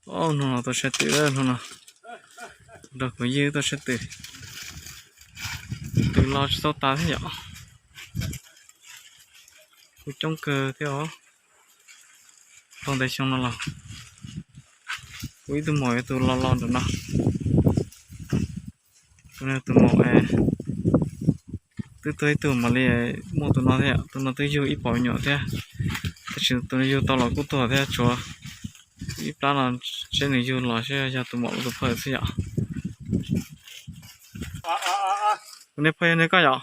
Hnub no tuaj saib twm, hnub no nrog kuv yij tuaj saib twm. Twm los tsis tau tas thiab yom. Kuj coob kawg thiab os. Tau ntev xyoo no los kuv ib tug maum yuav tus los los nram no. Tus no tus maum twb tuag ib tug mam li muaj tus no thiab yom. Tus no twb yug ib pom me nyuam thiab, tab sis tus no yug tau los kuj tuag thiab, tshuav ib plab no seb nws yug los seb yog tus maum los tus phawj xwb yom. Tus niag phawj yog niag koj yom?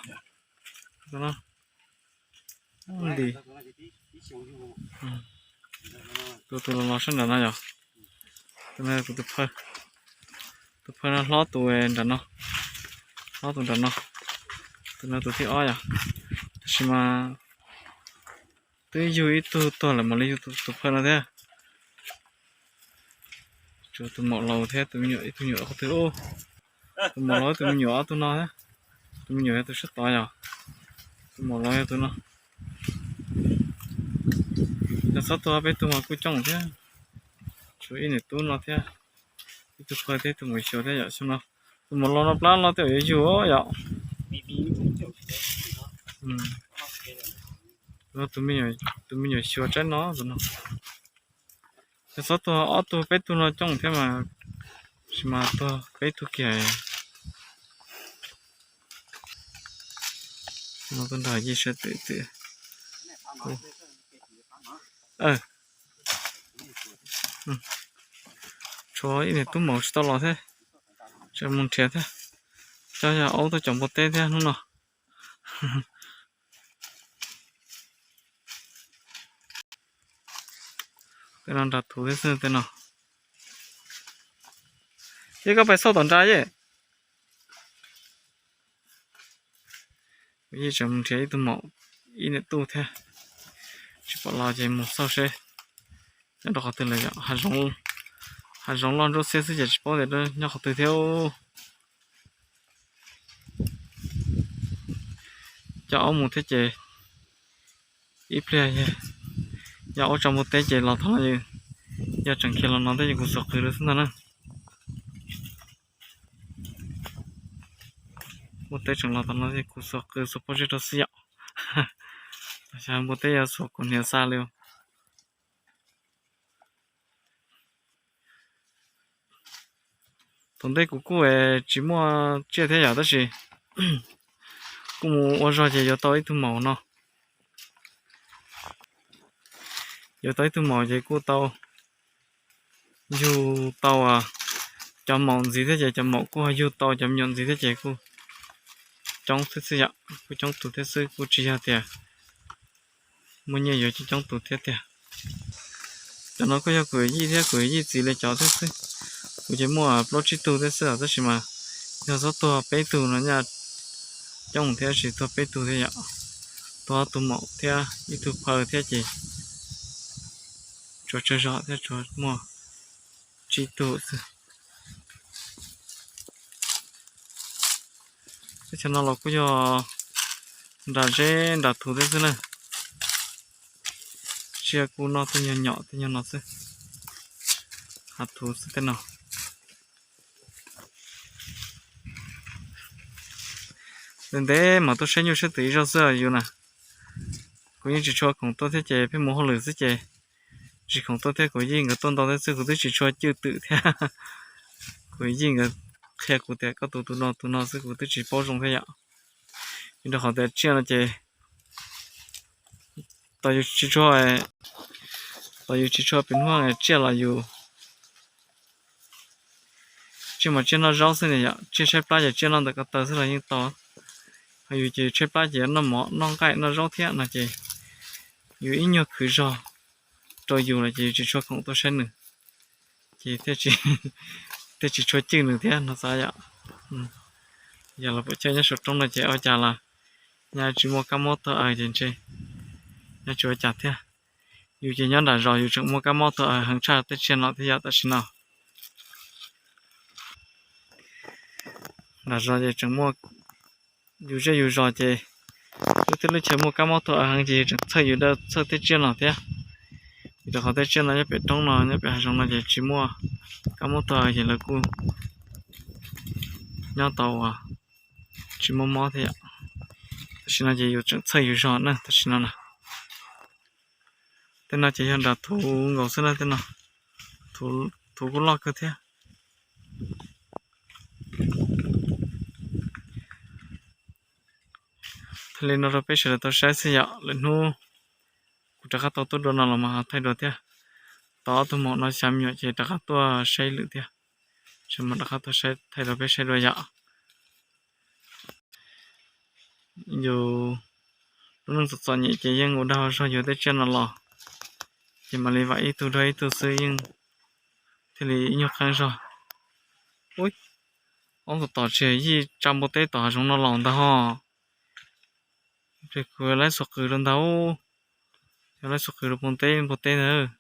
Tus, tus los los sab nram no yom. Tus no kuv tus phawj, tus phawj no hlob tus nram no, hlob tus nram no. Tus no tus thib ob yom. Tab sis mas twb yug ib tug tuag lawm mam li yug tus phawj no thiab. Tshuav tus maum laus thiab tus me nyuam ib tug nyuam qhov twg. Tus maum laus tus me nyuam ob tug no thiab. Tus me nyuam yog tus sab tod yom. Tus maum laus yog tus no. Yog txhob tuag peb tug mas kuj coob thiab. Tshuav ib niam tub no thiab, ib tug phawj thiab ib tug maum xyuas thiab yom. Xyoo no tus maum laus no plab no tej zaum yuav yug yom. Tus me nyuam xyuas tsaib no tus no. Yog txhob tuag ob tug peb tug no coob thiab mas, tab sis mas tuag peb tug kiag. No tuaj nrog yij saib twm twm. Tshuav ib niam tub maum tsis tau los thiab, tseem mus nrhiav thiab. Coj yog aub tuaj cov npua teb thiab hnub no. Tej no nram thuv thiab xwb tej no. Yej, koj pais xauj tom nrad yej. Yij tseem mus nrhiav ib tug maum ib niam tub thiab, tsis pom los ces mus xauj seb nyob rau qhov twg lawm yom. Hav zoov loj ntsuab xiab xwb ces tsis paub tias nyob qhov twg thiab. Coj aub mus thiab ces ib pliag yog aub tso npua teb ces los tod, yog tseem khiav los no thiab ces kuv xuas qws rau xwb ntag na. Npua teb tseem los tod no thiab kuv xuas qws xuas pob zeb rau xwb yom. Npua teb yuav xuas kuv hniav xa li. Thaum ntej kuv kuj tsis muaj tsiaj thiab yom, tab sis kuj mus ua zog ces yuav tau ib tug maum no. Yuav tau ib tug maum ces kuj tau yug tau cov maum ntxiv thiab ces cov maum kuj ho yug tau cov me nyuam ntxiv thiab ces kuj coob thiab xwb yom, kuj coob tus thiab xwb, kuj tsis yog tias muaj nyiaj yuav coob coob tus thiab tiag. Cov no kuj yog kuv yij thiab kuv yij txiv li cov thiab xwb. Kuv ces muaj plaub tsib tug thiab xwb os, tab sis mas yog txhob tuag peb tug no nyaj coob thiab, tsis tuag peb tug thiab yom. Tuag ob tug maum thiab ib tug phaw thiab ces tsuas tsawg zog thiab, tsuas muaj tsib tug xwb. Teb chaws no los kuj yog nram zeb nram thuv thiab xwb na. Tsiaj kuj noj tej nyuag nyom tej nyuag no xwb, hav thuv xwb tej no. Ntev ntev mas tuaj saib nyuj saib twm ib zaug xwb yus na. Kuv yeej tsis tshua khoom tuaj thiab ces pheej mus hauj lwm xwb ces tsis khoom tuaj thiab, kuv yij nkawd tuaj ntau thiab xwb, kuv twb tsis tshua cwj twm thiab. Kuv yij nkawd qhia kuv tias koj tus tus no tus no xwb, kuv twb tsis paub zoo thiab yom. Vim rau qhov tias tsiaj no ces tos yus tsis tshua, tos yus tsis tshua pem hnub tsiaj los yus tsiaj mas tsiaj noj zaub xwb ne yom, tsiaj tshaib plab ces tsiaj noj ntawm ko taw xwb los yeej tau. Ho yus ces yus tshaib plab ces noj mov noj nqaij noj zaub thiab no ces yus ib nyuag khwv zog rau yus lawm ces yus tsis tshua khoom tuaj saib nws, ces thiaj tsis tshua cwj nws thiab no xav yom. Yog los pom chaw nyob saum roob no ces ua cas los nyaj tsis muaj kab mob tuag aws ces ntshe nyaj tsis ua cas thiab. Yus ces nyob nram zos yus tseem muaj kab mob tuag aws heev tshaj tej tsiaj no thiab yom tam sim no. Nram zos ces tseem muaj, yus zej yus zos ces lub teb lub chaw muaj kab mob tuag aws heev ces yus tseem txhawj yus dawj txhawj tej tsiaj no thiab. Vim rau qhov tej tsiaj no nyob pem roob no, nyob pem hav zoov no ces tsis muaj kab mob tuag ces lawv kuj nyob tau uas tsis muaj mob thiab yom. Tam sim no ces yus tseem txhawj yus zog na tam sim no na. Tej no ces yog nram thuv nkaus xwb na tej no. Thuv kuj loj kawg thiab. Thaij li no rau peb sawv daws tau saib xwb yom. Lwm hnub kuv rov qab tau tuaj dua no los mas ho thaij dua thiab. Tos ob tug maum no xya me nyuam ces rov qab tuaj saib lwm thiab. Ces mam rov qab tuaj saib thaij rau peb saib dua yom. Yus lub neej txom txom nyem ces yeej ua dag ua zog yuav tej tsiaj no los, ces mam li vam ib tug dag ib tug xwb yeej thiaj li ib nyuag qeeb zog. Ub, ob tug tom tsis yij tsa npua teb tom hav zoov no los ntag ho. Ces kuv laib xuas qws rau ntag, yog laib xuas qws rau npua teb npua teb ntag.